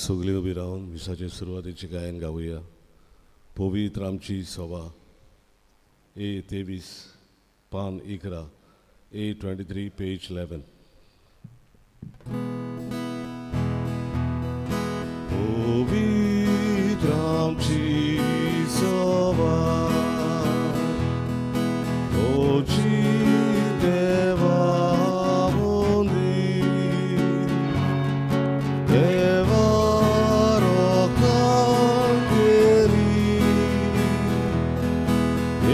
सगळीं उबी रावन मिसाचे सुरवातेचें गायन गावया. पवित्र आमची सभा, ए 23, पान 11, A 23, page 11. पवित्र आमची सभा, ओची देवा मंदिर, देवा राखण केली,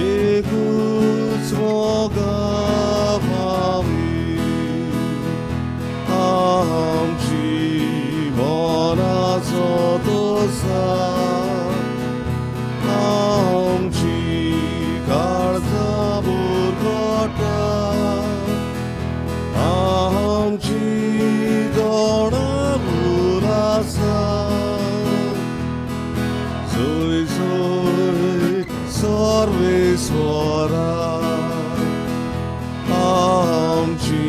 एकूच मोगा पावी, आमची मनाचो तसा, आमची काळजा बुरकोटा, आमची दोळा आसा, सोय सोय सर्वेस्वरा, आमची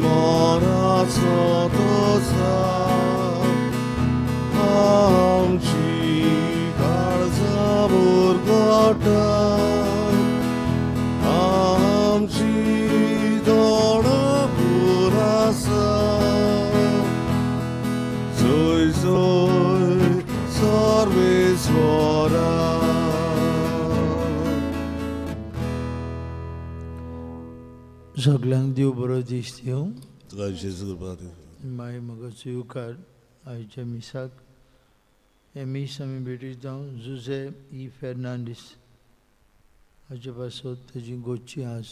मनाचो तसा, आमची काळजा बुरकोटा, आमची दोळा आसा, सोय सोय सर्वेस्वरा. सगल्यांक देव बरो दीस दिवं. तुका जेजू कृपा दिवं. मागीर म्हजो येवकार आयच्या मिसाक. हें मीस आमी भेटयता जुजे ई फेर्नांडीस हाचे पासत. ताजी गोची आज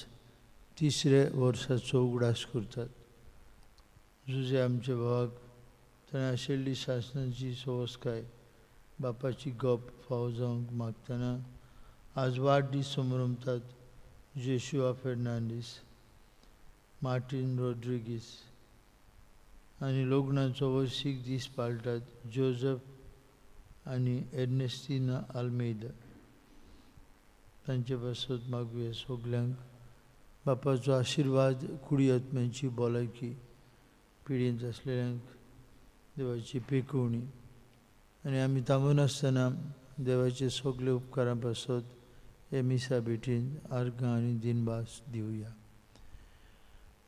तिसऱ्या वर्साचो उगडास करतात. जुजे आमच्या भावाक ताणें आशिल्ली सासणाची सवसकाय बापाची गप फावो जावंक मागतना आज वाडदीस समरमतात जेशुआ फेर्नांडीस, मार्टीन रोड्रिगीस आनी लग्नाचो वर्सीक दीस पाळटात जोजफ आनी एर्नेस्टिना आल्मेदा. तांचे पासत मागुया सगल्यांक बापाचो आशिर्वाद, कुडी आत्म्यांची भलायकी, पिडेंत आसलेल्यांक देवाची पेकोवणी आनी आमी थांबनासतना देवाचे सगळे उपकारां पासत हे मिसा भेटीन आर्गां आनी दिनभास दिवया.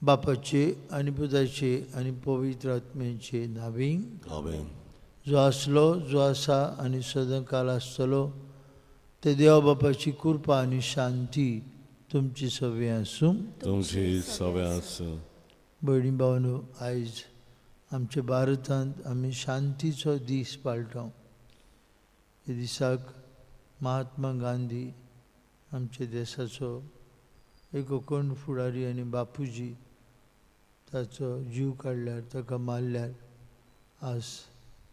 बापाचे आनी पुताचे आनी पवित्र आत्म्याचे नांवी. आमेन. जो आसलो, जो आसा आनी सदां काल आसतलो ते देवा बापाची कृपा आनी शांती तुमची सगळी आसूं. तुमची सगळें आसूं. भयणी भावनो, आयज आमच्या भारतांत आमी शांतीचो दीस पाळटा. ह्या दिसाक महात्मा गांधी आमच्या देशाचो एक कोण फुडारी आनी बापूजी ताचो जीव काडल्यार, ताका मारल्यार आज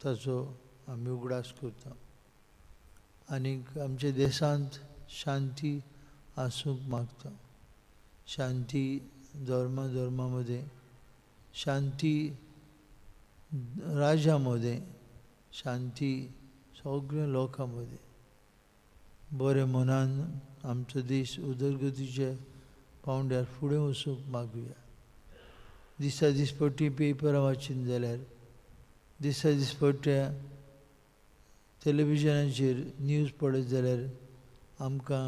ताचो आमी उगडास करता आनीक आमच्या देशांत शांती आसूंक मागता. शांती धर्मा धर्मा मदें, शांती राजा मदें, शांती सगळ्या लोकां मदें. बरें मनान आमचो देश उदरगतीच्या पावंड्यार फुडें वचूंक मागुया. दिसा दिसपट्टी पेपरां वाचीत जाल्यार, दिसा दिसपट्ट्या टॅलिविजनाचेर न्यूज पळयत जाल्यार आमकां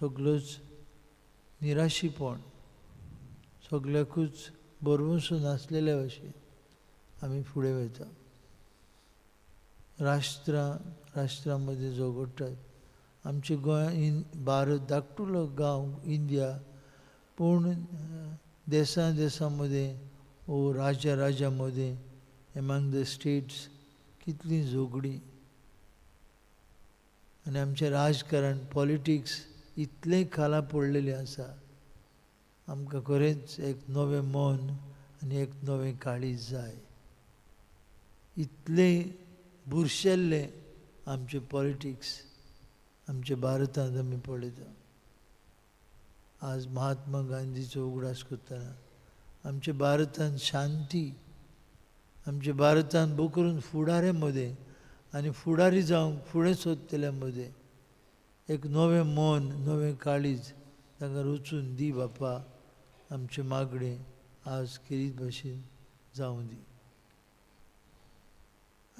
सगळोच निराशीपण, सगळ्याकूच भरवंसो नासलेल्या भशेन आमी फुडें वयता. राष्ट्रां राष्ट्रां मदीं झगडटात. आमचे गोंय भारत धाकटुलो गांव इंडिया, पूण देसां देसां मदीं ओ राज्या राज्यां मदीं, एमंग the states कितलीं झगडीं आनी आमचें राजकारण पॉलिटिक्स इतलें खाला पडलेलें आसा. आमकां खरेंच एक नवें मन आनी एक नवें काळीज जाय. इतलें बुरशेल्लें आमचें पॉलिटिक्स आमच्या भारतांत आमी पळयता. आज महात्मा गांधीचो उगडास करतना आमच्या भारतांत शांती, आमच्या भारतांत भोकरून फुडाऱ्यां मदें आनी फुडारी जावंक फुडें सोदतल्या मदें एक नवें मन, नवें काळीज तांकां रचून दी बापा. आमचें मागणें आज खेरीत भाशेन जावं दी.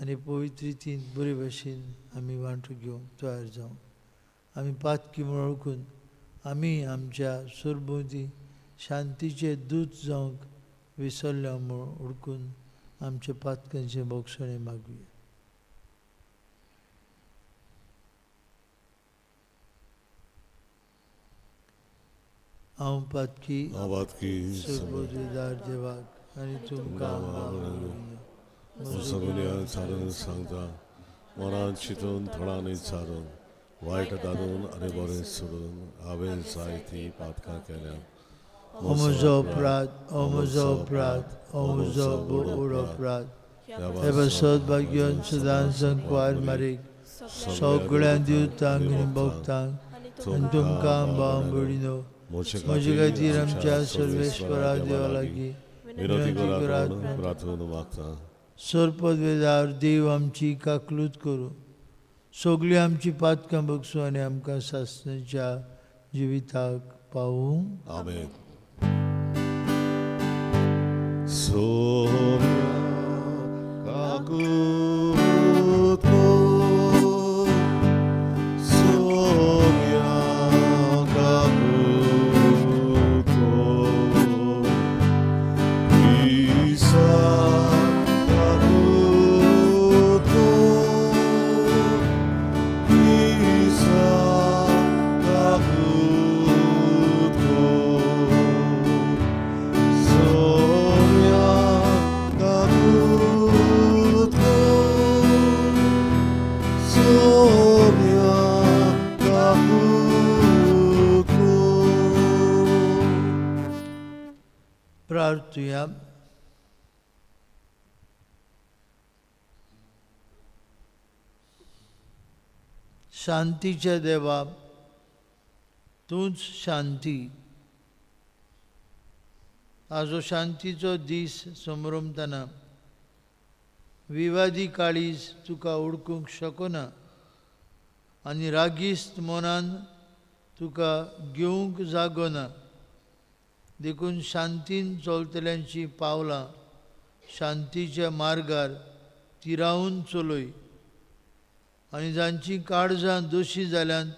आनी पवित्र रितीन बरे भाशेन आमी वांटो घेवंक तयार जावं. आमी पातकी म्हूण वळखून आमी आमच्या सरभोंवती शांतीचे दूत जावंक विसरल्या म्हूण वळखून आमच्या पातकांचें भोगसणें मागुया. हांव पातकी सरबोधीदार देवाक आनी तुमकां सगळ्या सारून सांगता मनान चिंतून थोडांनी सारून वायट धाडून आनी बरें सोडून हांवें जायतीं पातकां केल्या. हो म्हजो अपराध, हो म्हजो अपराध, हो म्हजो व्हड अपराध. हे पासत भाग्यान सदांच संकवार मारीक सगळ्या दिवतांक आनी भक्तांक आनी तुमकां भाव भयणीनो म्हजे खातीर आमच्या सर्वेश्वरा देवा लागीं विनंती करात प्रार्थना मागता. सरपदवेदार देव आमची काकलूत करूं, सगळीं आमची पातकां बगसूं आनी आमकां सासणाच्या जिविताक पावूं. आमेन. सोम्या काकूत कर, सोम्या काकूत कर, क्रिस्ता काकूत कर, क्रिस्ता काकूत कर, सोम्या काकूत कर, सोम्या काकूत कर. प्रार्थुया. शांतीच्या देवा, तूंच शांती. आजो शांतीचो दीस समरमतना विवादी काळीज तुका ओळखूंक शकना आनी रागीस्त मनान तुका घेवंक जागो ना. देखून शांतीन चलतल्यांची पावलां शांतीच्या मार्गार तिरावन चलय आनी जांची काळजां दोशी जाल्यांत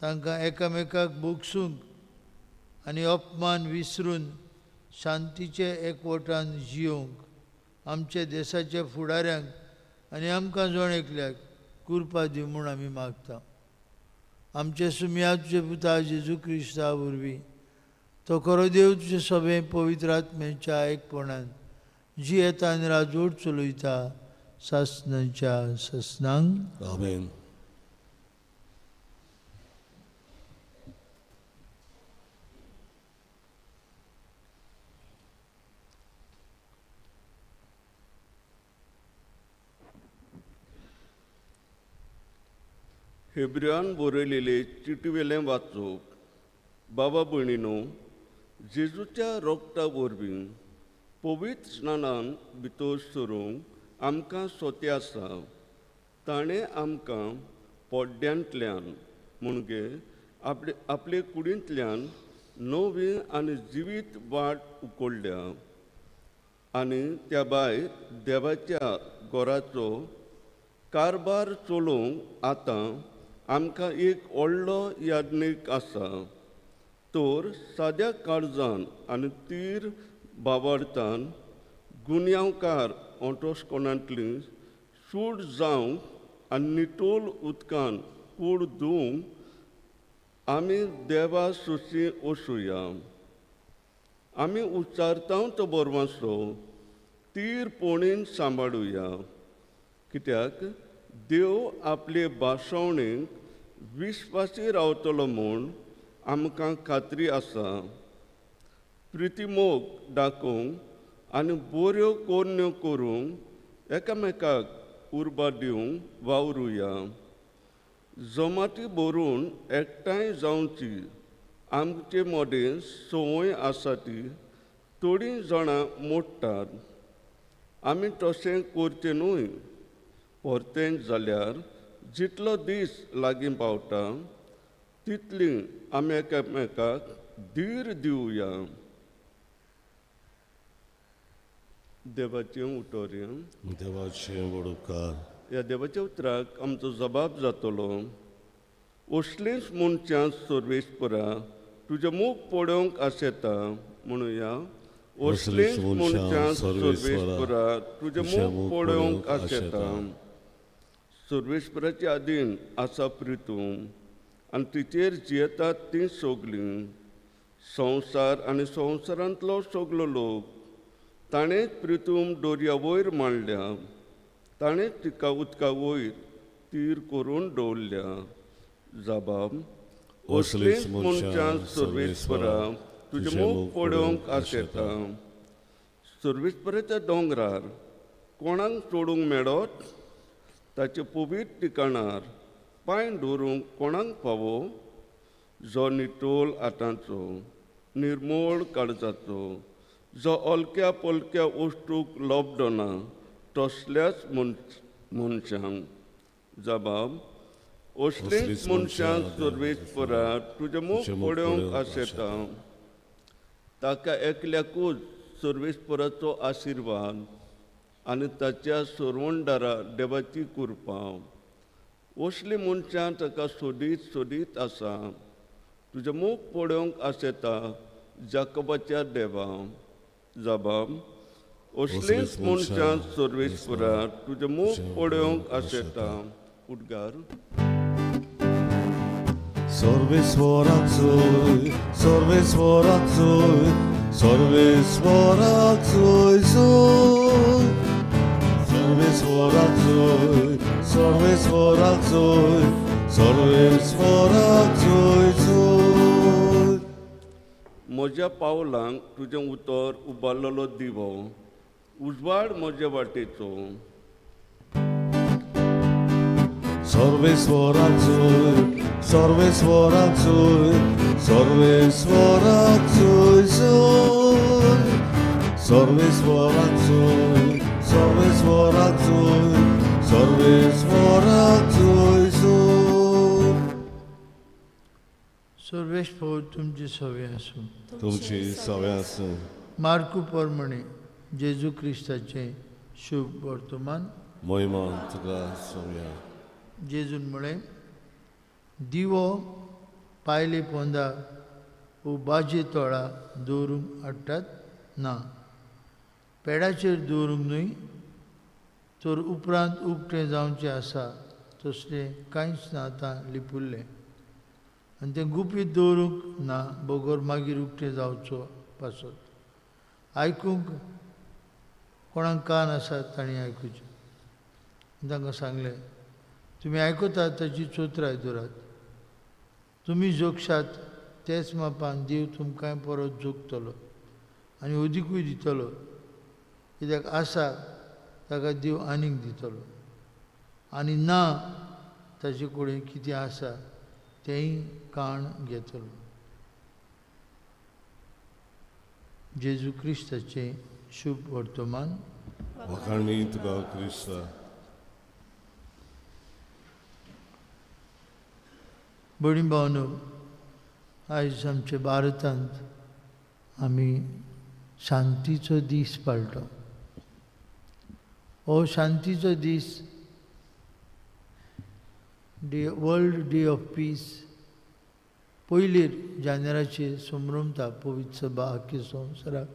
तांकां एकामेकाक भोगसूंक आनी अपमान विसरून शांतीचे एकवटान जियोवंक आमच्या देशाच्या फुडाऱ्यांक आनी आमकां जण एकल्याक कृपा दी म्हूण आमी मागता. आमचे सुमया तुजे पुता जेजू क्रिस्ता वरवीं तो खरो देव तुजे सगळें पवित्र आत्म्याच्या एकपणान जी येता आनी राजवट चलयता सासणाच्या सासणांक. आमेन. हेब्रियान बरयलेले चिटवेलें वाचूंक. बाबा भयणीनो, जेजूच्या रोगटा वरवीं पवित्र स्नानान भितर सरूंक आमकां सोते आसा. ताणें आमकां पोड्ड्यांतल्यान म्हणजे आपले आपले कुडींतल्यान नवी आनी जिवीत वाट उकडल्या आनी त्या भायर देवाच्या गोराचो कारभार चलोवंक आतां आमकां एक व्हडलो याज्ञीक आसा. तर साद्या काळजान आनी तीर बावडतान गुन्यांवकार ओंटोसकोणांतली सूट जावंक आनी नितोल उदकान कूड धुवंक आमी देवा सुशी वसुया. आमी उच्चारता तो बरवासो तीर पोणीन सांबाळुया, कित्याक देव आपले भाशवणेक विश्वासी रावतलो म्हूण आमकां खात्री आसा. प्रितीमोग दाखोवंक आनी बऱ्यो कोरण्यो करूंक एकामेकाक उर्बा दिवंक वावरुया. जमाती भरून एकठांय जावची आमचे मदें संवय आसा ती थोडीं जाणां मोडटात. आमी तशें करचें न्हय. परतें जाल्यार जितलो दीस लागीं पावता तितली आमी एकामेकाक धीर दिवया. देवाचें उतर. देवाचे व्हड उपकार. ह्या देवाच्या उतराक आमचो जबाब जातलो. असलींच मनशां सर्वेस्परा तुजें मूख पळोवंक आशेता म्हणुया. असलींच मनशां सर्वेस्परा तुजें मूख पळोवंक आशेता. सर्वेस्पराचे आदीन आसा प्रितूम आनी तिचेर जियेतात तीं सगलीं. संवसार आनी संवसारांतलो सगलो लोक ताणेंच प्रितूम दर्या वयर मांडल्या, ताणेंच तिका उदका वयर तीर करून दवरल्या. जबाब. असलींच मनशां सर्वेस्परा तुजें मूख पळोवंक आशेता. सर्वेस्पराच्या दोंगरार कोणाक चडूंक मेळत? ताचे पवित्र ठिकाणार पांय दवरूंक कोणाक फावो? जो नितोल आतांचो, निर्मोळ काळजाचो, जो अलक्या पलक्या वस्तूक लबडना तसल्याच मनशांक. जबाब. असलींच मनशां सर्वेस्परा तुजें मूख पळोवंक आशेता. ताका एकल्याकूच सर्वेस्पराचो आशिर्वाद आनी ताच्या सरवणदारा देवाची कृपा. असलीं मनशां ताका सोदीत सोदीत आसा. तुजें मूख पळोवंक आशेता जाकोबाच्या देवा. जबाब. असलींच मनशां सर्वेस्परा तुजें मूख पळोवंक आशेता. उद्गार. सर्वेस्पराक जोय, सर्वेस्पराक जोय, सर्वेस्पराक जोय जोय. सर्वेस्पराक जोय, सर्वेस्पराक जोय, सर्वेस्पराक जोय जोय. म्हज्या पावलांक तुजें उतर उबारलेलो दिवो, उजवाड म्हजे वाटेचो. सर्वेस्पराक जोय, सर्वेस्पराक जोय, सर्वेस्पराक जोय जोय. सर्वेस्पराक जोय, सर्वेस्पराक जोय, सर्वेस्पराक जोय जोय. सर्वेस्पर तुमचे सवे आसूं. तुमची सवे आसूं. मार्कू प्रमाणे जेजू क्रिस्ताचें शुभ वर्तमान. महिमा तुका सव्या. जेजून म्हळें, दिवो पायले पोंदा वो बाजे तोळा दवरूंक हाडटात ना, पेडाचेर दवरूंक न्हय, तर उपरांत उकतें जावचें आसा तसलें कांयच ना आतां लिपुल्लें, आनी तें गुपीत दवरूंक ना बगर मागीर उकतें जावचो पासत. आयकूंक कोणाक कान आसा तांणी आयकुचें. तांकां सांगलें, तुमी आयकतात ताची चोत्राय दवरात. तुमी जोगशात तेच मापान देव तुमकांय परत जोगतलो आनी अदिकूय दितलो. कित्याक आसा ताका देव आनीक दितलो, आनी ना ताचे कडेन कितें आसा तेंय काण घेतलो. जेजू क्रिस्ताचें शुभ वर्तमान. वाखाणी तुका क्रिस्ता. भयणी भावनो, आयज आमच्या भारतांत आमी शांतीचो दीस पाळटा. हो शांतीचो दीस, day world day of peace, पयलीं जानेराचेर संभ्रमता पवित्र सभा आख्या संवसाराक,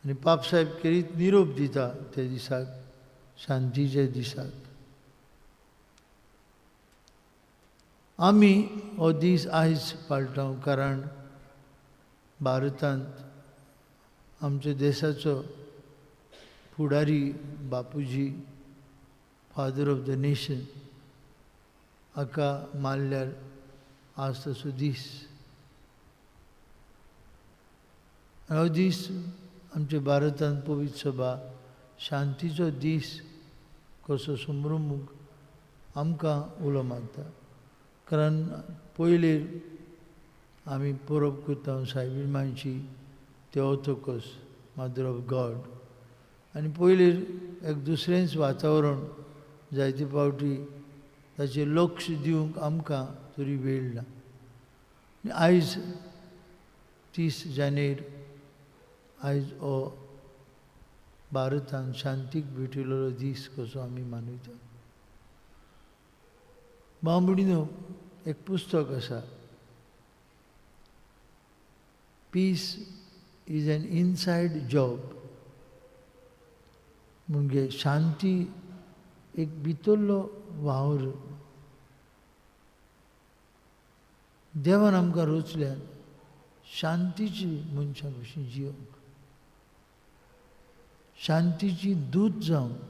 आनी पापसाहेब खेरीत निरोप दिता त्या दिसाक, शांतीच्या दिसाक. आमी हो दीस आयज पाळटा कारण भारतांत आमच्या देशाचो फुडारी Bapuji, father of the nation, हाका मारल्यार आज तसो दीस. हो दीस आमच्या भारतांत पवित्र सभा शांतीचो दीस कसो संभ्रमूंक आमकां उलो मारता. कारण पयलीं आमी परब करता सायबीण मांयची तेओतोकस, मदर ऑफ गॉड, आनी पयलीं एक दुसरेंच वातावरण जायते फावटी ताचेर लक्ष दिवंक आमकां तरी वेळ ना. आनी आयज 30 जानेर, आयज हो भारतान शांतीक भेटिल्लो दीस कसो आमी मानयतात. भाव भयणीनो, एक पुस्तक आसा, Peace is an inside job. म्हणजे शांती एक भितरलो वावर. देवान आमकां रचल्यान शांतीची मनशां भशेन जियोंक, शांतीची दूत जावंक,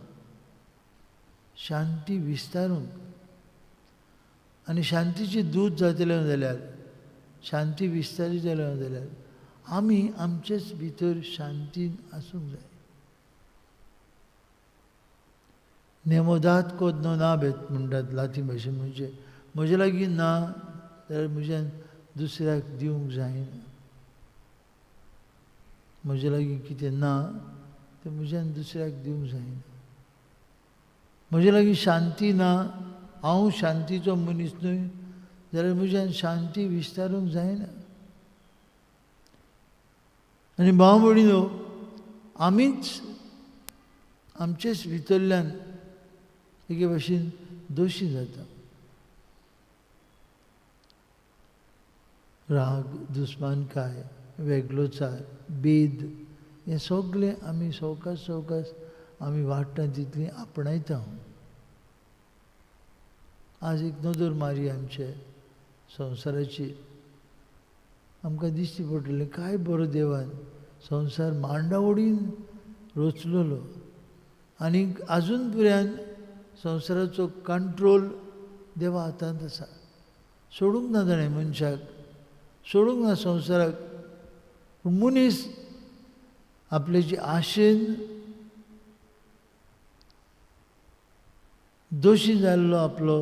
शांती विस्तारूंक. आनी शांतीची दूत जातले जाल्यार, शांती विस्तारी जाले जाल्यार आमी आमचेच भितर शांतीन आसूंक जाय. नेमोदात कोदनो ना बेत म्हणटात लातीन भाशेन, म्हणजे म्हजे लागीं ना जाल्यार म्हज्यान दुसऱ्याक दिवंक जायना. म्हजे लागीं कितें ना तें म्हज्यान दुसऱ्याक दिवंक जायना. म्हजे लागीं शांती ना, हांव शांतीचो मनीस न्हय जाल्यार म्हज्यान शांती विस्तारूंक जायना. आनी भाव भयणीनो, आमीच आमचेच भितरल्यान एके भाशेन दोशी जाता. राग, दुस्मानकाय, वेगळोचार, भेद हें सगळें आमी सवकास सवकास आमी वाडटा तितली आपणायता. आज एक नदर मारी आमचे संवसाराची, आमकां दिश्टी पडटलें काय बरो देवान संवसार मांडावडीन रचलेलो आनी आजून पर्यंत संवसाराचो कंट्रोल देवा हातांत आसा. सोडूंक ना ताणें मनशाक, सोडूंक ना संवसाराक. पूण मनीस आपल्याची आशेन दोशी जाल्लो आपलो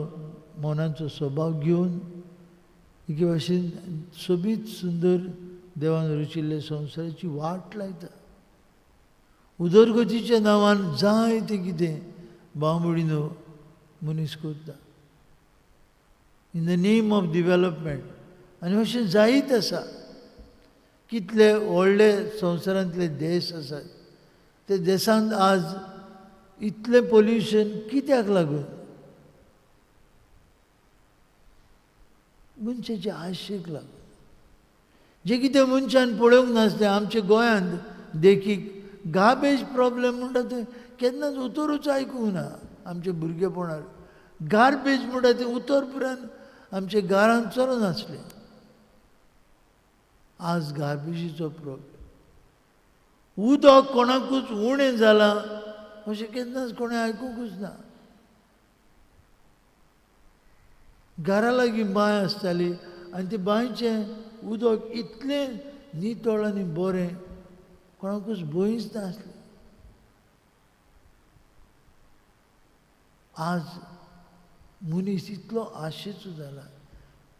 मनाचो स्वभाव घेवन एके भाशेन सोबीत सुंदर देवान रचिल्ले संवसाराची वाट लायता. उदरगतीच्या नांवान जाय तें कितें भाव भयणीनो मनीस करता, in the name of development. आनी अशें जायत आसा. कितले व्हडले संवसारांतले देश आसात, ते देशांत आज इतलें पोल्युशन कित्याक लागून? मनशाचे आशेक लागून. जें कितें मनशान पळोवंक नासलें आमच्या गोंयांत देखीक गार्बेज प्रॉब्लेम म्हणटा तें केन्नाच उतरूच आयकूंक ना आमच्या भुरगेपणार. गार्बेज म्हणटा तें उतर पुरान आमच्या घरांत चलनासलें. आज गार्बेजीचो प्रॉब्लेम. उदक कोणाकूच उणें जालां अशें केन्नाच कोणें आयकुंकूच ना. घरा लागीं बांय आसताली आनी ते बांयचें उदक इतलें नितळ आनी बरें कोणाकूच भंयच नासलें. आज मनीस इतलो आशेचो जाला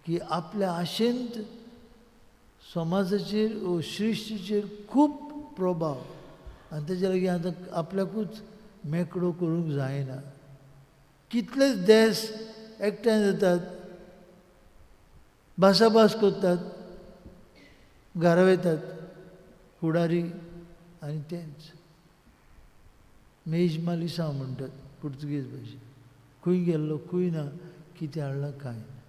की आपल्या आशेंत समाजाचेर वो सृश्टीचेर खूब प्रभाव आनी तेजे लागीं आतां आपल्याकूच मेकळो करूंक जायना. कितलेच देश एकठांय जातात, भासाभास करतात, घरा वयतात फुडारी आनी तेंच मेजमालिसांव म्हणटात पुर्तुगेज भाशेन. खंय गेल्लो खंय ना, कितें हाडलां कांय ना.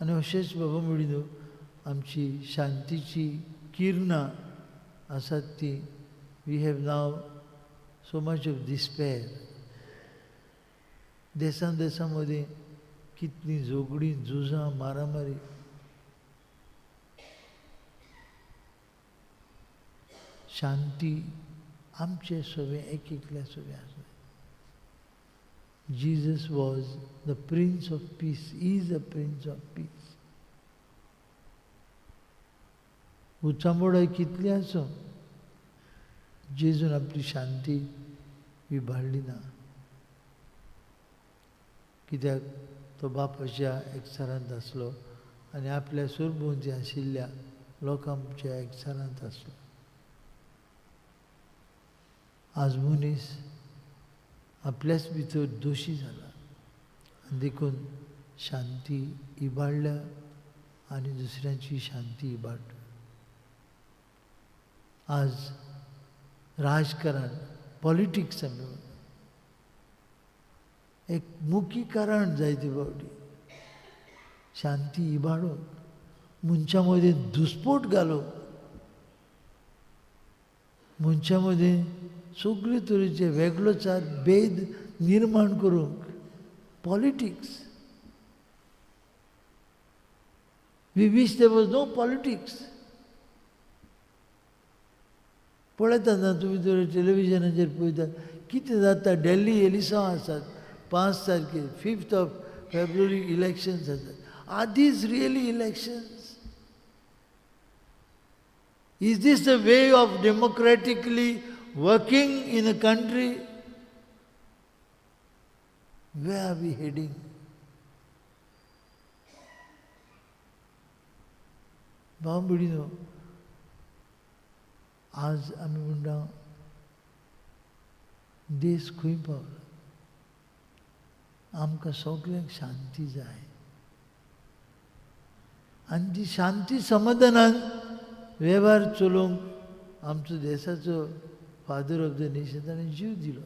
आनी अशेंच बाबा म्हणिल्लो आमची शांतीची किरणां आसात ती we have now so much of despair. देशां देशां मदीं कितलीं झगडीं, झुजां, मारामारी. शांती आमचे सगळें एक एकल्या सगळें आसलें. Jesus was the Prince of Peace, is the Prince of Peace. उचांबोडाय कितली आसूं, जेजून आपली शांती विभाडली ना. कित्याक तो बापाच्या एकचारांत आसलो आनी आपल्या सरभोंवती आशिल्ल्या लोकांच्या एकचारांत आसलो. आज मनीस आपल्याच भितर दोशी जाला आनी देखून शांती इबाडल्या आनी दुसऱ्यांची शांती इबाडटा. आज राजकारण, पॉलिटिक्स आमी म्हणटा, एक मुखीकरण जायते फावटी शांती इबाडूंक, मनशां मदीं दुस्पोट घालूंक, मनशां मदीं सगळे तरेचे वेगळोचार भेद निर्माण करूंक. Politics. We wish there was no politics. पळयता ना तुमी तर टेलिविजनाचेर पळयता कितें जाता. दिल्ली एलिसांव आसात 5 तारखेर, 5th of February elections आसात. Are these really elections? Is this the way of democratically working in a country? Where are we heading? भाव भयणीनो, आज आमी म्हणटा देश खंय पावला. आमकां सगल्यांक शांती जाय आनी ती शांती समाधानान वेव्हार चलोवंक आमचो देशाचो फादर ऑफ the nation ताणें जीव दिलो.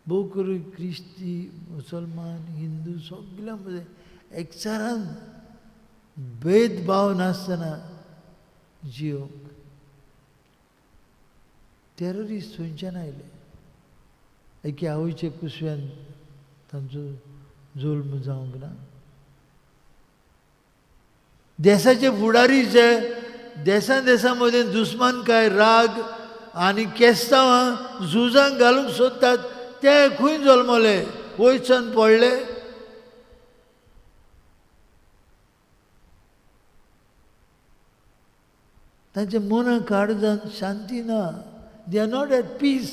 भोव करून क्रिस्ती, मुसलमान, हिंदू सगल्यां मदें एकचारान भेदभाव नासतना जियोंक. टेररिस्ट खंयच्यान आयले? एके आवयच्या कुसव्यान तांचो जल्म जावंक ना. देशाचे फुडारी जे देशां देशां मदीं दुस्मानकाय, राग आनी केस्तांवां झुजांक घालूंक सोदतात ते खंय जल्मले? वयच्यान पडले? तांच्या मनाक काळजान शांती ना. They are not at peace.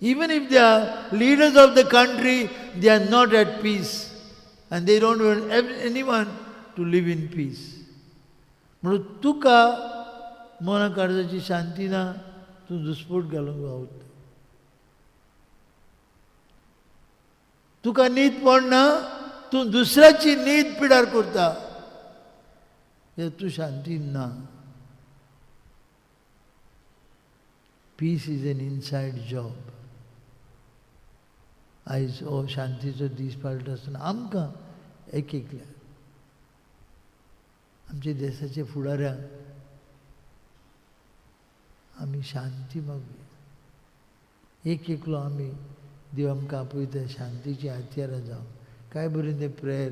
Even if they are leaders of the country, they are not at peace and they don't want anyone to live in peace. म्हणून तुका मना काळजाची शांती ना, तूं दुस्पोट घालूंक वावुरता. तुका न्हीद पडना, तूं दुसऱ्याची न्हीद पिडार करता. हे तूं शांती ना. Peace is an inside job. आयज हो शांतीचो दीस पाळटा आसतना आमकां एक एकल्या आमच्या देशाच्या फुडाऱ्यांक आमी शांती मागुया. एक एकलो आमी देव आमकां आपयता शांतीची हत्यारां जावं. काय बरें तें prayer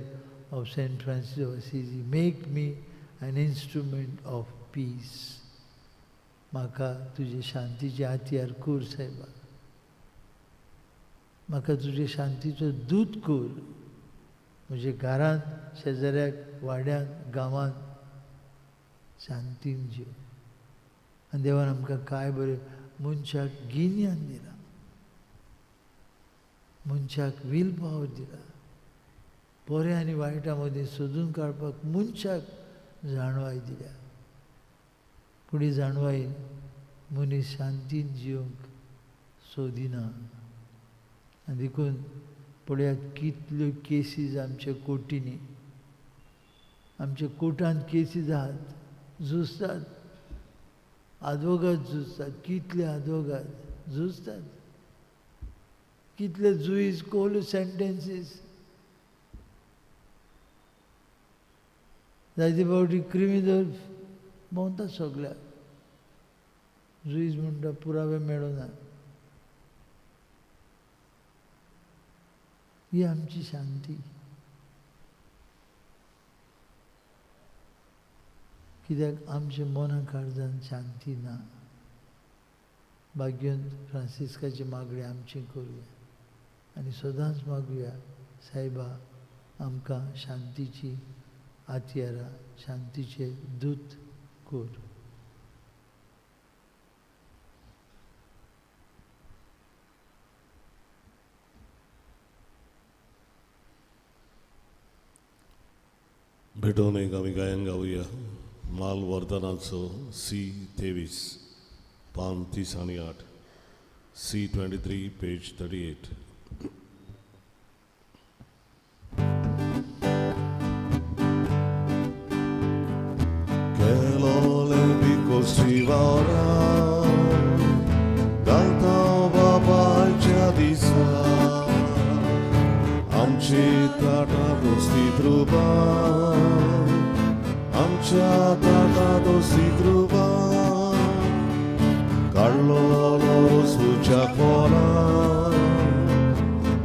of Saint Francis of Assisi, make me an instrument of peace. म्हाका तुजे शांतीचे हत्यार कर सायबा, म्हाका तुजे शांतीचो दूत कर. म्हज्या घरांत, शेजाऱ्याक, वाड्यांत, गांवांत शांतीन जीव. आनी देवान आमकां काय बरें मनशाक गिन्यान दिलां, मनशाक will power दिला, बरें आनी वायटा मदीं सोदून काडपाक मनशाक जाणवाय दिल्या. पूण ही जाणवायेन मनीस शांतीन जिवंक सोदिना. आनी देखून पळयात कितल्यो केसीज आमच्या कोर्टींनी, आमच्या कोर्टांत केसीज आहात, झुजतात, आदवोगाद झुजतात, कितले आदवोगाद झुजतात, कितले जुईज कोल सेंटेन्सीस. जायते फावटी क्रिमिनल भोंवतात सगल्याक, जुईज म्हणटा पुरावे मेळना. ही आमची शांती. कित्याक आमच्या मना काळजान शांती ना. भाग्यवंत फ्रांसिस्काची मागणी आमची करुया आनी सदांच मागुया, सायबा आमकां शांतीची हत्यारां, शांतीचे दूत कर. भेटोवन एक आमी गायन गावया. माल वर्धनाचो सी 23 पान 30 आनी 8, सी 23 पेज 38. Kelole bikosi vara आमची ताटा दोस्ती कृपा, आमच्या ताटा दोस्ती कृपा, काडलो रोसूच्या खोला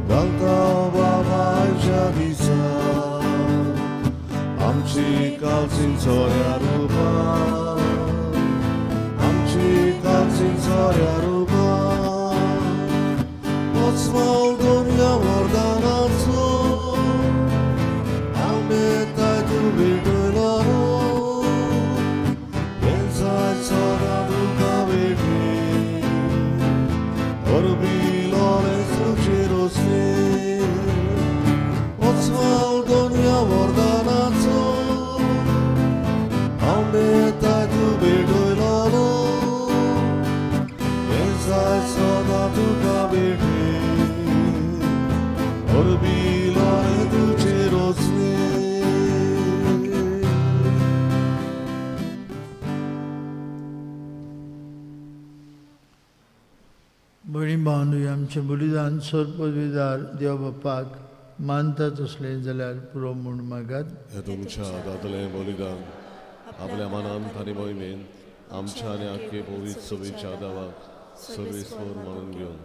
घालता बाबाच्या दिसा, आमची कालची सोऱ्या रुपा, आमची कालची सोऱ्या रुपा, वचमाल दोनया वरदानाचो आंबेताय तूं भेटयलो, हेंचाय सदां तुका भेटी, अरबी लोरेंसूची रोसली, वचमाल दोनया वरदानाचो आंबेताय तूं भेटयलो, हेंचाय सदां तुका भेटी, अरबी लोरेंसूची रोसली. भयणी भावंडू, आमचें बलिदान सर्पविदार देव बापाक मानता तसलें जाल्यार पुरो म्हूण मागात. हे तुमच्या दादले बलिदान आपल्या मनान आनी मोहिमेन आमच्या आनी आख्खे पवित्र सभेच्या दावाक सर्वेस्पर मानून घेवन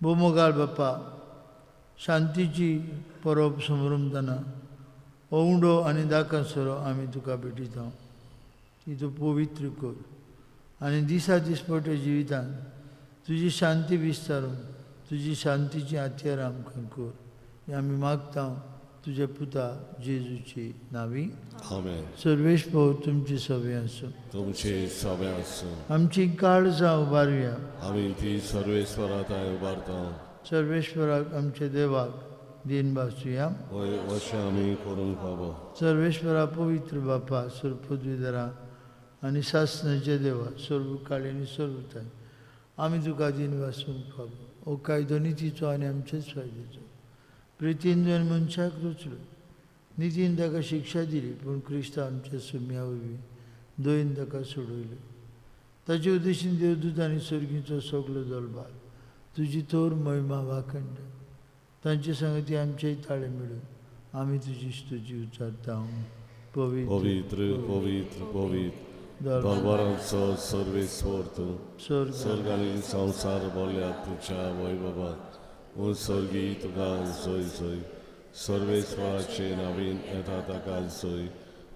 भोमोगाळ बापा, शांतीची परब समरमतना ओंवडो आनी दाका सोरो आमी तुका भेटयता, ती तूं पवित्र कर आनी दिसा दिसपट्या जिवितांत तुजी शांती विस्तारून तुजी शांतीची हत्यार आमकां कर, हें आमी मागता तुज्या पुता जेजूची नावी. आमेन. सर्वेस्पर तुमची सवे आसूं. तुमचे सवे आसूं. आमची काळजां उबारुया. आमी ती सर्वेस्परा तांय उबारता. सर्वेश्वराक आमच्या देवाक दीन भासुया. वय अशें आमी करूंक फावो. सर्वेश्वरा पवित्र बापा, सर्वपदवीधरा आनी सासणाच्या देवा, सर्व काळी आनी सर्वताय आमी तुका दीन भासूंक फावो. हो कायदो नितीचो आनी आमचेच फायद्याचो. प्रितीन तुवें मनशाक रचलो, नितीन ताका शिक्षा दिली, पूण क्रिस्त आमच्या सुम्या वरवीं दयेन ताका सोडयलो. ताचे उद्देशीन देवदूत आनी सर्गीचो सगलो दलबार तुजी थोर महिमा वाखणटा. तांचे संगती आमचेय ताळे मेळून आमी तुजी स्तुती उच्चारता. पवित्र पवित्र पवित्र पवित्र दरबारांचो सर्वेस्पर तूं, स्वर्ग स्वर्ग आनी संवसार भरल्या तुज्या वैभवान. ओ स्वर्गी तुका जय जय, सर्वेस्पराचे नवीन येता ताका जय,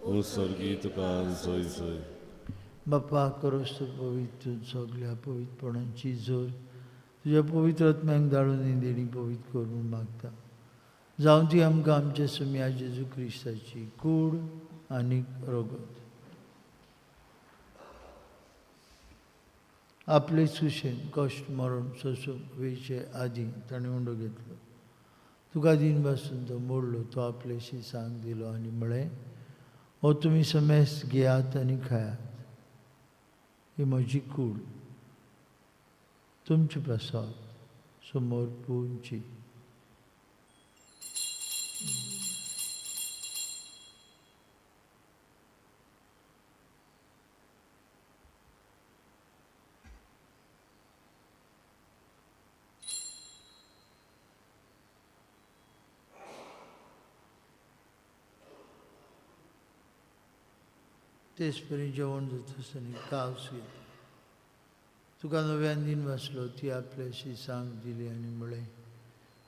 ओ स्वर्गी तुका जय जय. बापा करोस्त पवित्र सगल्या पवित्रपणाची जोर तुज्या पवित्र आत्म्याक धाडून ही देणी पवित्र कर म्हूण मागता. जावं ती आमकां आमच्या सुम्या जेजू क्रिस्ताची कूड आनी रगत. आपले सुशेन कश्ट मरण सोसून वेचे आदी ताणें उंडो घेतलो. तुका दीन भासून तो मोडलो, तो आपल्याशी सांग दिलो आनी म्हळें, हो तुमी समेस्त घेयात आनी खायात, ही म्हजी कूड तुमचे प्रसाद समोर पुंची. तेच परी जेवण जाता आनी कावस घेतली. तुका नव्यान दीन वाचलो, ती आपल्याशी सांग दिली आनी म्हळें,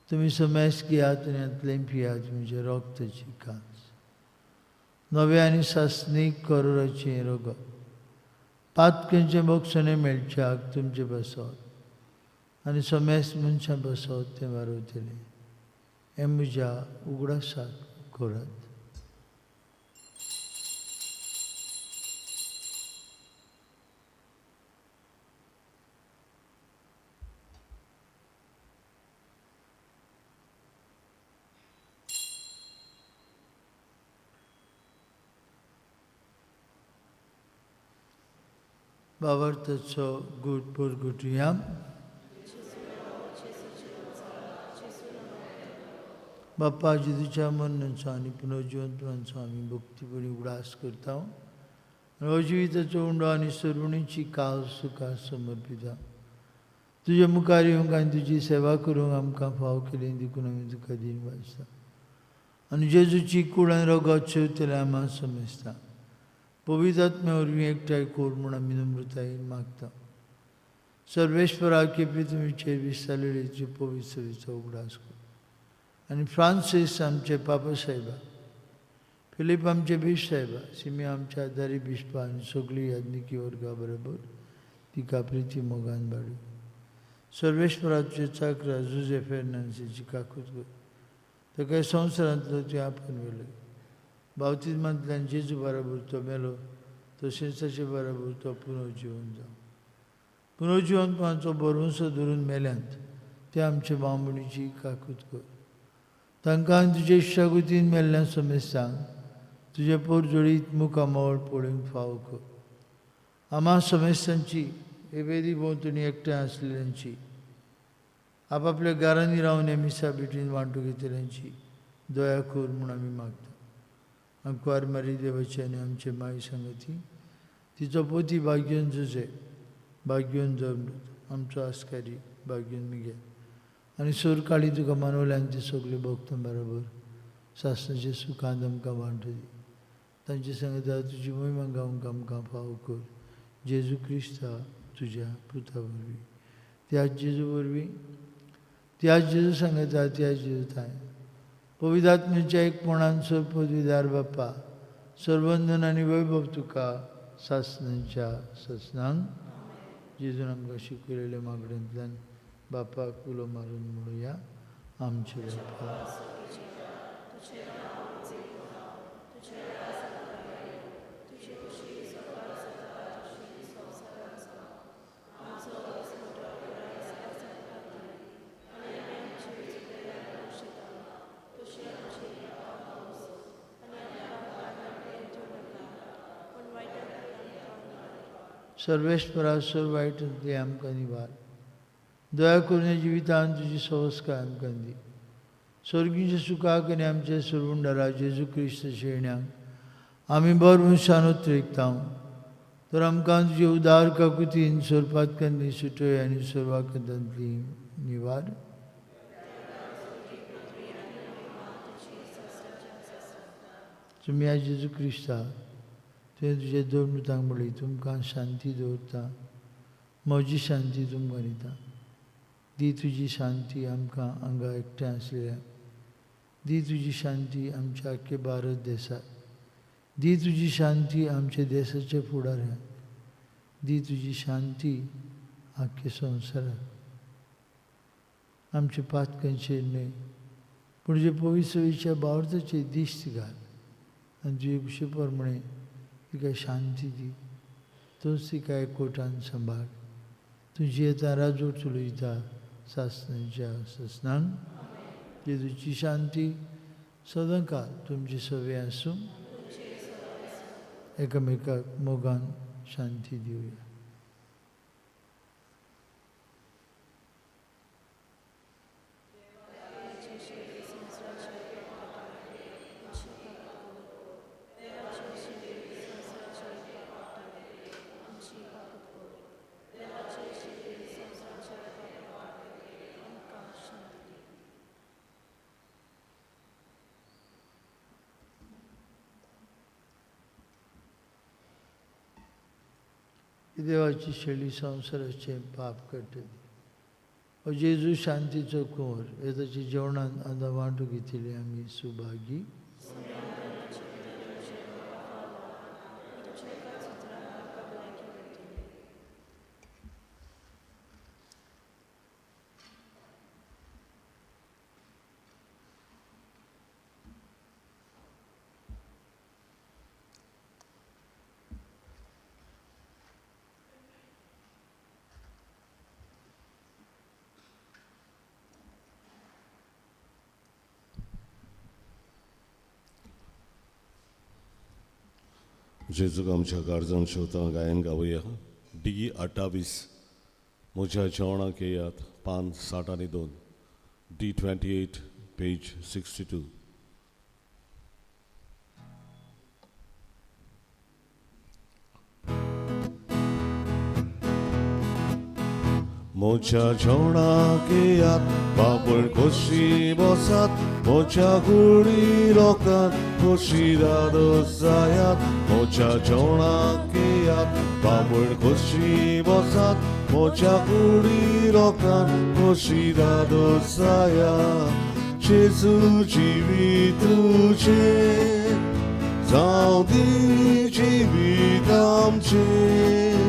तुमी समेस्त घेयात आनी हातलें पियात, म्हणजे रक्ताची कांच, नव्या आनी सासणीक करोराचें रगत, पातकेंचें बक्षणें मेळच्याक तुमचें बसत आनी समेस्त मनशां बसत तें वारवतलें, हें म्हज्या उगडासाक करात. बाबर्थचो गुट पुरगुटया. बाप्पा जेजूच्या मरणाचो आनी पुनर्जिवंतपणाचो आमी भक्तीपणी उगडास करता. आनी हो जिविताचो उंडो आनी सरुणीची कास तुका समर्पिता. तुजे मुखार येवंक आनी तुजी सेवा करूंक आमकां फाव केली देखून आमी तुका दिन वाचता. आनी जेजूची कूड आनी रगत शेवतले आमा समजता. पवित्र आत्म्या वरवीं एकठांय कर म्हूण आमी नम्रतायेन मागता. सर्वेश्वरा केपी तुमचेर विस्तारलेली तुजी पवित्र सेवेचो उगडास कर. आनी फ्रांसीस आमचे पापा साहेबा, फिलीप आमचे बीश साहेबा, सिमी आमच्या आदारी बिस्पा आनी सगळी याज्ञिकी वर्गा बरोबर तिका प्रिती मोगान बाडू. सर्वेश्वराचे चाकरा जुजे फेर्नांसीची काकूत कर. ताका संवसारांतलो तुवें आपोवन व्हेलो. बावतिज्मांतल्यान जेजू बराबर तो मेलो तशेंच ताचे बराबर तो पुनर्जिवन जावं. पुनर्जिवनपणाचो भरवंसो धरून मेल्यांत ते आमचे बामणीची काकूत कर. तांकां तुजे इश्टागतीन मेल्ल्या समेस्तांक तुजे पोरजोळीत मुखामळ पळोवंक फावो कर. आमा समेस्तांची हे वेदी भोंवतणी एकठांय आसलेल्यांची, आपापल्या घरांनी रावन हे मिसा भेटीन वांटूंक घेतल्यांची दया कर म्हूण आमी मागता. आंकवार मारी देवाची आनी आमचे माय सांगती तिचो पोती भाग्योन जुजे, भाग्योन जमृत, आमचो आस्कारी भाग्योन मिगेल आनी सोरकाळी तुका मानवल्यान ते सगळे भक्तां बरोबर सासणाचे सुखांत आमकां वांटू दी. तांचे सांगता तुजी मोहिमा गावंक आमकां फावो कर. जेजू क्रिस्ता तुज्या पुता वरवीं, त्याच जेजू वरवीं, त्याच जेजू सांगता, त्याच जेजू थांय पवित्र आत्म्याच्या एकपणान सर्व पदवीदार बाप्पा सर्वंदन आनी वैभव तुका सासणांच्या सासणांक. जेजून आमकां शिकयलेल्या मागण्यांतल्यान बापाक उलो मारून म्हणुया, आमचे बापा. सर्वेश्वरा सर्व वायटांतली आमकां निवार. दया करून जिवितान तुजी संस्कार आमकां दी. स्वर्गीच्या सुखाक आनी आमचे सरवंडारा जेजू क्रिस्त शेण्याक आमी बर मनशान उतरेकता. तर आमकां तुजे उदार काकुतीन सोरपातकांनी सुटय आनी सर्वाकतांतली निवार. तुमी आज जेजू क्रिस्ता तुवें तुजे दोन मृतांक म्हणली, तुमकां शांती दवरता, म्हजी शांती तुमकां दिता. दी तुजी शांती आमकां हांगा एकठांय आसलेल्या. दी तुजी शांती आमच्या आख्खे भारत देसाक. दी तुजी शांती आमच्या देसाच्या फुडाऱ्यांक. दी तुजी शांती आख्खे संवसाराक. आमचे पातकांचेर न्हय पूण जे पवित्रच्या बावर्थाचेर दिश्ट घाल आनी तुजे कुशे प्रमाणे तिका शांती दी. तूंच तिका एकवटान सांबाळ. तुजी येता राजवट चलयता सासणाच्या सासणांक. जेजूची शांती सदांकाळ तुमची सवे आसूं. एकामेकाक मोगान शांती दिवया. देवाची शेळी संवसाराचें पाप काडटली. हो जेजू शांतीचो कुंवर हे ताच्या जेवणान आतां वांटू घेतिल्ली आमी सुभागी. जेजूक आमच्या काळजान शेवता गायन गावया. डी 28 म्हज्या जेवणाक येयात, पान 60 आनी 2, डी 28 पेज 62. म्हज्या जेवणाक येयात, बाबण खोशी बसात, म्हज्या गुडी लोकांक खोशी दादोस जायात. म्हज्या जेवणाक येयात, बाबण खोशी बसात, म्हज्या कुडी लोकांक खोशी दादोस जायात. जेजू जिवीत तुझे, जावं दी जिवीत आमचें.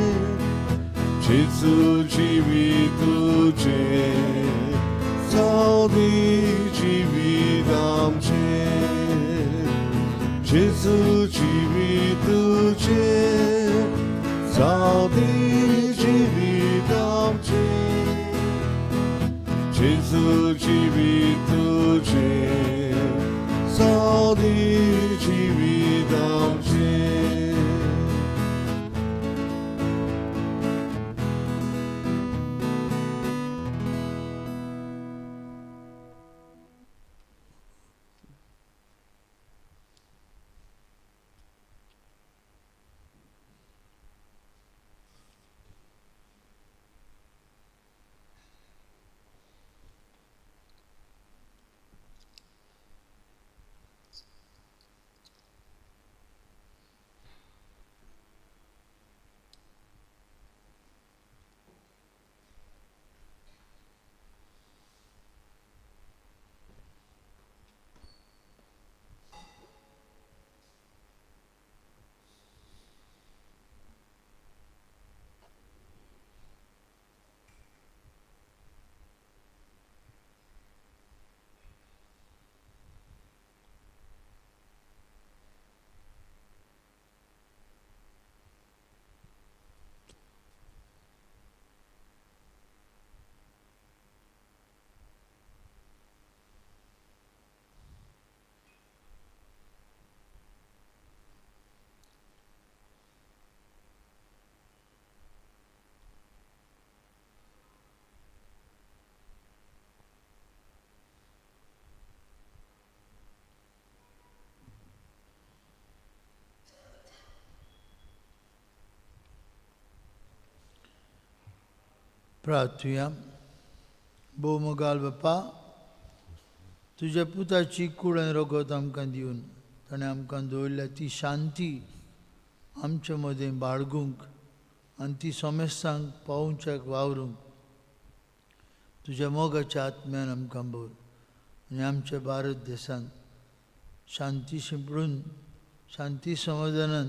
जेजू जिवीत तुझे, जावं दी जिवीत आमचें. जेजू जिवीत तुझे, जावं दी जिवीत आमचें. जेजू जिवीत तुझे, जावं दी जिवीत आमचें. प्रार्थुया. भोव मोगाळ बापा, तुज्या पुताची कूड आनी रगत आमकां दिवन ताणें आमकां दवरल्या ती शांती आमचे मदें बाळगूंक आनी ती समेस्तांक पावोवच्याक वावरूंक तुज्या मोगाच्या आत्म्यान आमकां भर आनी आमच्या भारत देशांत शांती शिंपडून शांती समाधानान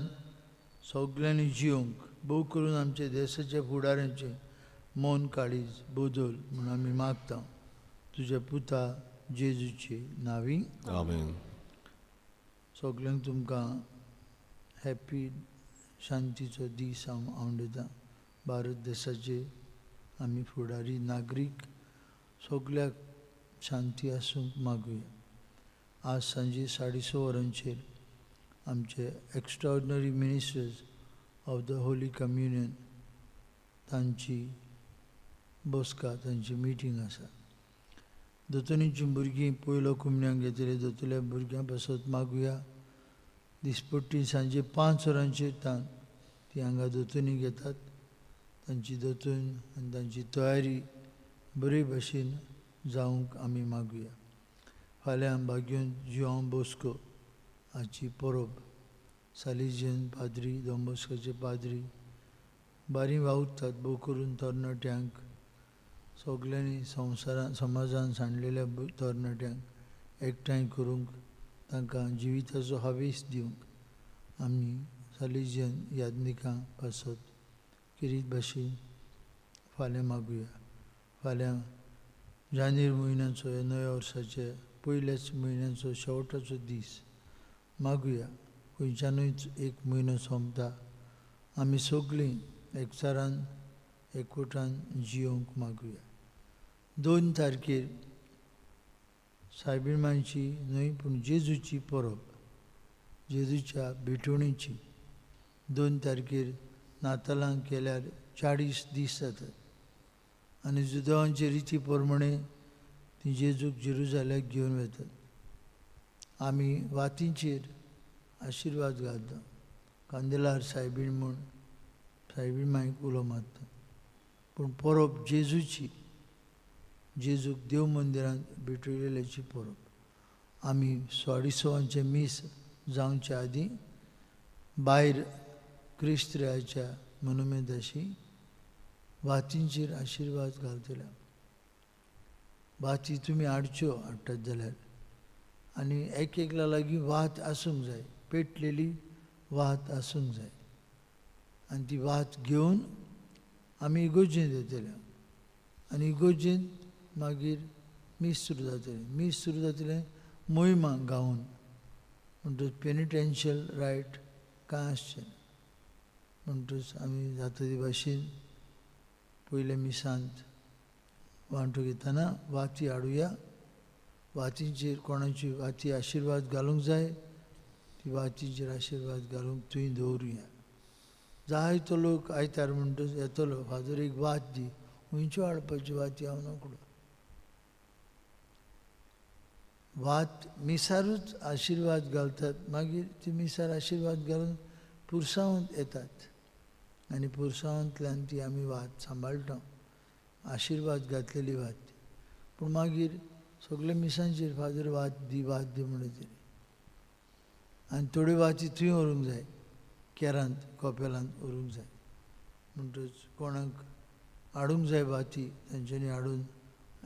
सगल्यांनी जियोंक, भोव करून आमच्या देशाच्या फुडाऱ्यांचें मन काळीज बदल म्हूण आमी मागता तुज्या पुता जेजूचे नांवी. आमेन. सगल्यांक तुमकां हॅप्पी शांतीचो दीस हांव आवडटा. भारत देशाचे आमी फुडारी नागरीक सगल्याक शांती आसूंक मागुया. आज सांजे 6:30 वरांचेर आमचे Extraordinary Ministers of the Holy Communion तांची बसका, तांची मिटींग आसा. दोतोनीचीं भुरगीं पयलो कुमण्यांक घेतले, दोतोल्या भुरग्यां पासत मागुया. दिसपट्टी सांजे 5 वरांचेर ती हांगा दोतोनी घेतात. तांची दोतोन आनी तांची तयारी बरे भशेन जावंक आमी मागुया. फाल्यां बागयोन जुआंव बोस्को हाची परब. सालिजियन पाद्री, दोन बोस्कोचे पाद्री बारी वावुरतात, भोव करून तरणाट्यांक, सगल्यांनी संवसारान समाजान सांडलेल्या तरणाट्यांक एकठांय करूंक, तांकां जिविताचो हावेस दिवंक आमी सालिजियन याज्ञिकां पासत किरीत भाशेन फाल्यां मागुया. फाल्यां जानेर म्हयन्याचो ह्या नव्या वर्साचे पयल्याच म्हयन्याचो शेवटाचो दीस मागुया. खंयच्यानूय एक म्हयनो सोंपता, आमी सगळीं एकचारान एकवटान जियोंक मागुया. 2 तारखेर सायबीण न्हय पूण जेजूची परब, जेजूच्या भेटवणीची. 2 तारखेर नातालांक केल्यार 40 दीस जातात आनी जुदावांचे रिती प्रमाणे ती जेजूक जेरुजाल्याक घेवन वतात. आमी वातींचेर आशिर्वाद घालता, कांदेलार सायबीण म्हूण सायबीण मायक उलो मारता. पूण परब जेजूची, जेजूक देव मंदिरांत भेटयलेल्याची परब. आमी 1:30 मीस जावच्या आदीं भायर क्रिस्त्राच्या मोनुमेंताशी वातींचेर आशिर्वाद घालतले. वाती तुमी हाडच्यो, हाडटात जाल्यार आनी एक एकल्या लागीं वात आसूंक जाय, पेटलेली वात आसूंक जाय. आनी ती वात घेवन आमी इगोर्जेंत येतले आनी इगोर्जेंत मागीर मीस सुरू जातलें. मीस सुरू जातलें मोहिमा गावन, म्हणटच पेनिटेन्शियल रायट कांय आसचें. म्हणटच आमी जाता ते भाशेन पयल्या मिसांत वांटो घेतना वाती हाडुया. वातींचेर कोणाची वाती आशिर्वाद घालूंक जाय ती वातींचेर आशिर्वाद घालूंक थंय दवरुया. जायतो लोक आयतार म्हणटच येतलो, फादर एक वात दी, खंयच्यो हाडपाच्यो वाती हांव नकळो. वात मिसारूच आशिर्वाद घालतात, मागीर ती मिसार आशिर्वाद घालून पुरसांवांत येतात आनी पुरसांवांतल्यान ती आमी वात सांबाळटा, आशिर्वाद घातलेली वात. पूण मागीर सगळे मिसांचेर फादर वात दी वात दी म्हणत आनी थोड्यो वाती थंय व्हरूंक जाय, केरांत कोपेलांत व्हरूंक जाय. म्हणटच कोणाक हाडूंक जाय वाती तांच्यांनी हाडून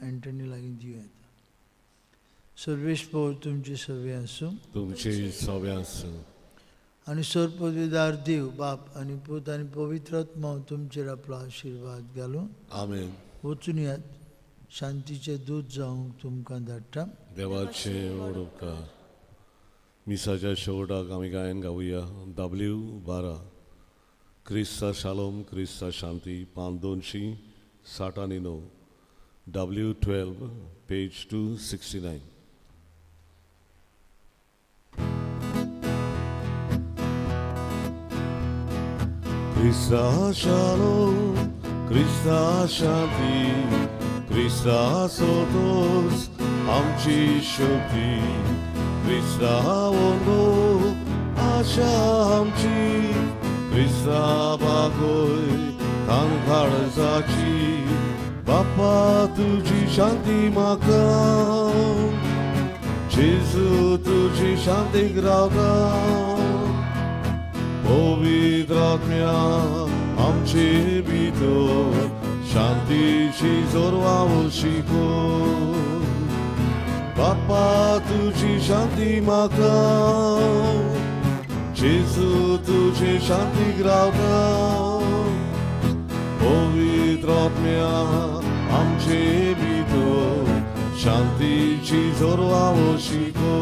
एंटनी लागीं दिवं येता. सर्वेस्पर तुमचे सवे आसूं, तुमचे सवे आसूं. आनी सर्वपदवीदार देव बाप आनी पूत आनी पवित्र आत्मा तुमचेर आपलो आशिर्वाद घालूं. आमेन. वचून यात, शांतीचे दूत जावंक तुमकां धाडटा. देवाचे व्हड उपकार. मिसाच्या शेवटाक आमी गायन गावया W 12 क्रिस्ता शालोम क्रिस्ता शांती, पान 269, W 12 page 269. क्रिस्ता शालोम क्रिस्ता शांती, क्रिस्ता सोतोस आमची शक्ती, क्रिस्ता ओंदो आशा आमची, क्रिस्ता बागोय तांकाळजाची. बापा तुजी शांती म्हाका, जेजू तुजी शांतीक रावता, पवित्र आत्म्या आमचे भितर शांतीची जोरवाव शिको. बापा तुजी शांती म्हाका, जेजू तुजी शांतीक रावता, पवित्र आत्म्या आमचे भितर शांतीची जोरवाव शिको.